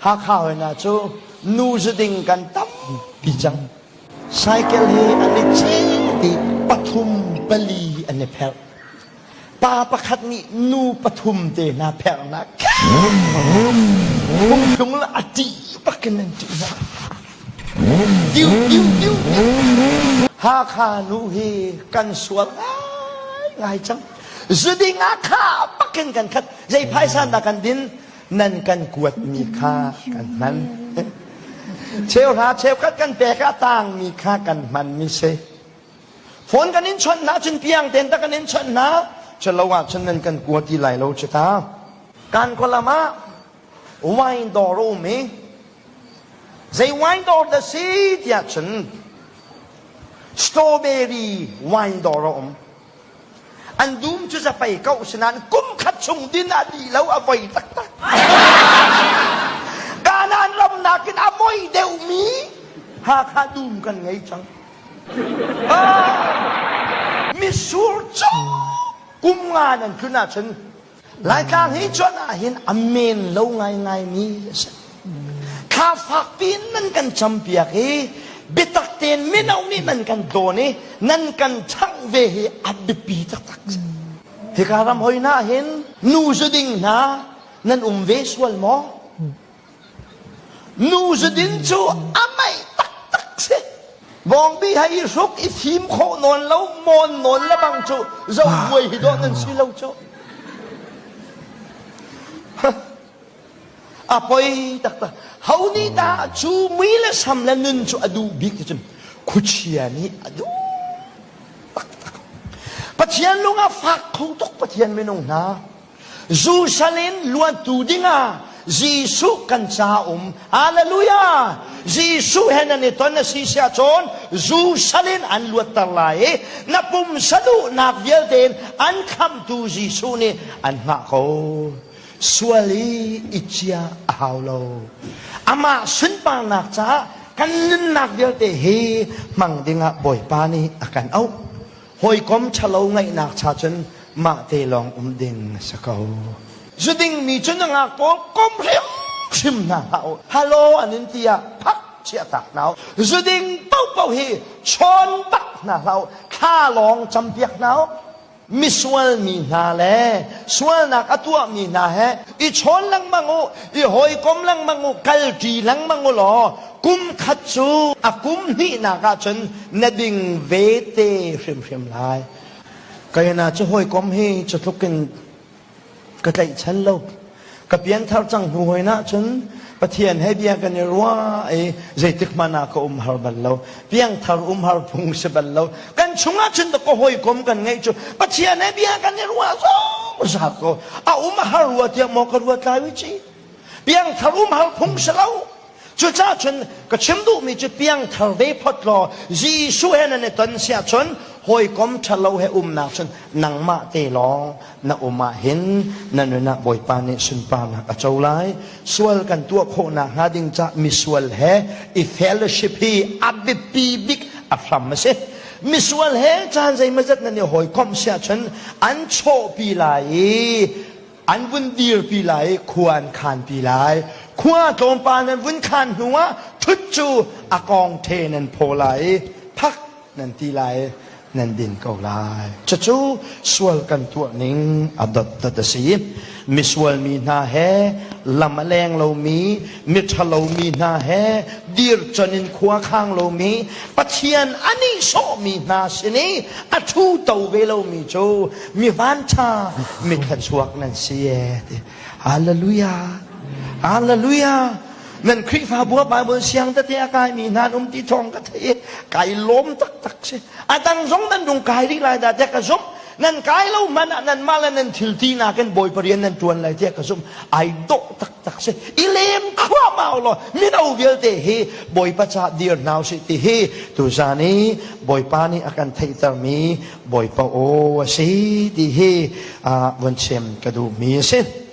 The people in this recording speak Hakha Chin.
Hakha hoi hna cu nu zuding kan tampi cang. Cycle hi an i cit i pathum pali an i pherh. Pa pakhat nih nu pathum te hna pherhnak phungthlung le a ṭih bak in an ṭih hna. Diu diu diu diu. Hakha nu hi kan sual ngaingai cang. Zuding ah kha bak in kan khat. Zei phaisa dah kan din? Nan kan kuatmi kha kan hman. Cheuhra cheukhat kan pek ah tangmi kha kan hmanmi si. Phone kan in chawnh hna cun piang tein tak kan in chawnh hna. Culo ahcun nan kan kua ti lai lo cu ta. Kan khualam ah wine dawr a um i zei wine dawr dah si tiah cun strawberry wine dawr a um. An dum cu zapei ko sinain kum khat chung din a dih lo a voi taktak. Kanaan ram nakin a voi deuhmi Hakha dum kan ngei cang. Ah, misur cu kum nga nan tlun ahcun Laitlang hi cuan ahhin a men lo ngaingaimi a si. Thla fakpi in nan kan campiak i biatak tein mino nih nan kan dawn i nan kan ṭhangh ve hi a biapi taktak. Hika ram hoi hna hin nu zuding hna nan um ve sual maw? Nu zudin cu a meih taktak si. Bawngbi hai i hruk i fim khawh nawn lo mawn nawn le bang cu zo buai hi dawh nan si lo cu. A poi taktak. Ho nih dah cu mui le sam le nun cu a duh bik ti cun khuachia nih a duh taktak. Pathian lung a fak kho tuk Pathian minung hna. Zusal in luattu dingah Jesuh kan ca um. Hallelujah! Jesuh he nan i ton a si siah cun Zusal in an luatter lai i na pumsa duhnak vialte in an khamhtu Jesuh nih an hngah ko. Sual i i cia a hau lo. Amah sunparnak caah kan nunnak vialte hi hmang dingah Bawipa nih a kan auh. Hawikom ṭhalo ngaihnak cha cun mah te lawng um ding a si ko. Zuding mi cu na ngak pawl kom hrimhrim hna hlah u. Hello an in ti ah phak chiah tak hna u. Zuding paohpaoh hi chawn bak hna hlah u. Thla lawng campiak hna u. Misual mi hna le sualnak a tuahmi hna he i chawn lengmang u, i hawikom lengmang u, kalṭi lengmang u law kum khat cu a kum hnihnak ahcun na ding ve te hrimhrim lai. Kayana cu hawikom hi cu tluk in ka tlaihchan lo. Ka pianthar cang hnu hoi na cun Pathian he bia kan i ruah i zeitik hmanh ah ka um har bal lo. Piangthar um har phung si bal lo. Kan chungah cun ka hawikom kan ngeih cu Pathian he bia kan i ruah zungzal ko. A um a har rua tiah maw ka ruat lai ci. Piangthar um har phung si lo. Cucaah cun ka chim duhmi cu piangthar ve phot law Jesuh he nan i ton siah cun hawikom ṭhalo he umnak cun nangmah te lawng na um ah hin na nun ah Bawipa nih sunparnak a co lai. Sual kan tuah khawhnak hnga ding cah misual he i fellowship hi a biapi bik a hram a si. Misual he caan zeimawzat nan i hawikomh siah cun an chawhpi lai i an vun dirpi lai i khua an khanpi lai khua tlawmpal nan vun khan hnuah thut cu a kawng the nan phaw lai i phak nan ti lai i nan din ko lai cucu sual kan tuah ning a dotdot a si misual mi hna he lam a leng lomi miṭhalo mi hna he dircon in khua khang lomi Pathian a nihsawhmi hna sin i a ṭhu to ve lomi cu mi vanṭha mi thluachuak nan si e ti hallelujah hallelujah nan Khrihfabu ah Bible siang tete a kaimi hna an um ti thawng ka thei i kai lawm taktak si a dang zong nan rung kai rih lai dah tiah ka zumh nan kai lo hmanh ah nanmah le nan thil ti nakin Bawipa rian nan ṭuan lai tiah ka zumh ai dawh taktak si i lem thluahmah u law mino vialte hi Bawipa ca dir hna usih ti hi tuzan i Bawipa nih a kan theihtermi Bawipa aw a si ti hi vun chim ka duhmi a si.